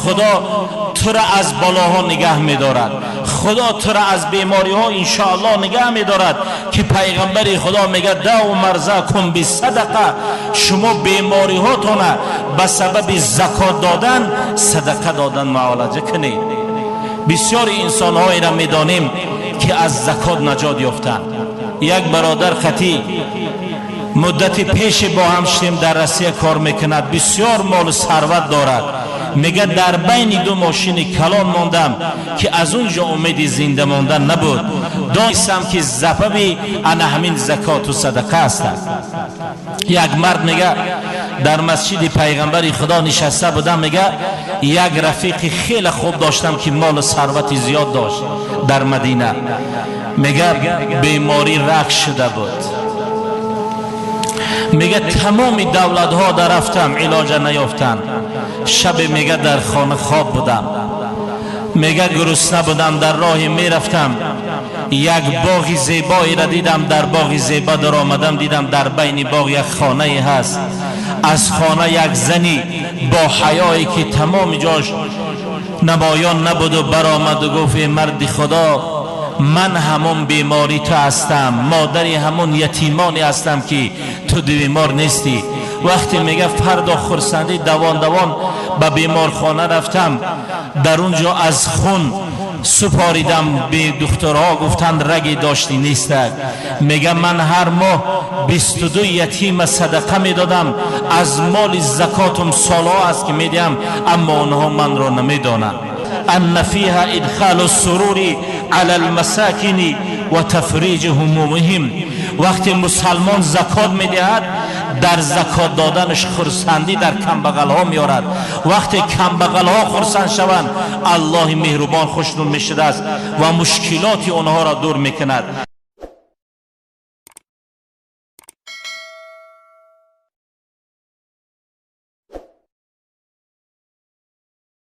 Худо тура аз балоҳо нигаҳ медорад, Худо тура аз бемориҳо иншоаллоҳ нигаҳ медорад, ки пайғамбари Худо мегӯяд: داووا مرضاكم بالصدقة. Шумо бемориҳотона ба сабаби закот додан, садақа додан муолаҷа кунед. Бисёри инсонҳоеро медонем, ки аз закот наҷот ёфтанд. Як бародар хати муддати пеше бо ҳам шудем, дар Россия кор мекунад, бисёр молу сарват дорад. Мега, дар байни ду мошини калон мондам, ки аз он ҷо умеди зинда мондан набуд. Донистам, ки сабаби ана ҳамин закоту садақа ҳастанд. Як мард мега, дар масҷиди пайғамбари Худо нишаста будам. Мега, як рафиқи хеле хуб доштам, ки молу сарвати зиёд дошт дар Мадина. Мега, беморӣ рак шуда буд. Мега, тамоми давлатҳо дар рафтам, илоҷа наёфтанд. Шабе, мега, дар хона хоб будам, мега, гурусна будам, дар роҳе мерафтам, як боғи зебоеро дидам. Дар боғи зеба даромадам, дидам, дар байни боғ як хонае ҳаст. Аз хона як зани бо ҳаёе, ки тамоми ҷош намоён набуду, баромаду гуфт: «Э марди Худо, ман ҳамон бемори ту ҳастам, модари ҳамон ятимоне ҳастам, ки ту бемор нестӣ». Вақте, мега, фардо хурсандӣ давон давон ба беморхона рафтам, дар он ҷо аз хун супоридам. Бе духтурҳо гуфтанд, раги дошти нестак. Мега, ман ҳар моҳ 22 ятима садақа медодам аз моли закотум, солҳо аст, ки медиҳам, аммо онҳо манро намедонанд. أن فيها إدخال السرور على المساكين وتفريج همومهم. Вақте мусалмон закот медиҳад, дар закот доданаш хурсандӣ дар камбағалҳо меорад. Вақте камбағалҳо хурсанд шаванд, Аллоҳи меҳрубон хушнуд мешудааст ва мушкилоти онҳоро дур мекунад.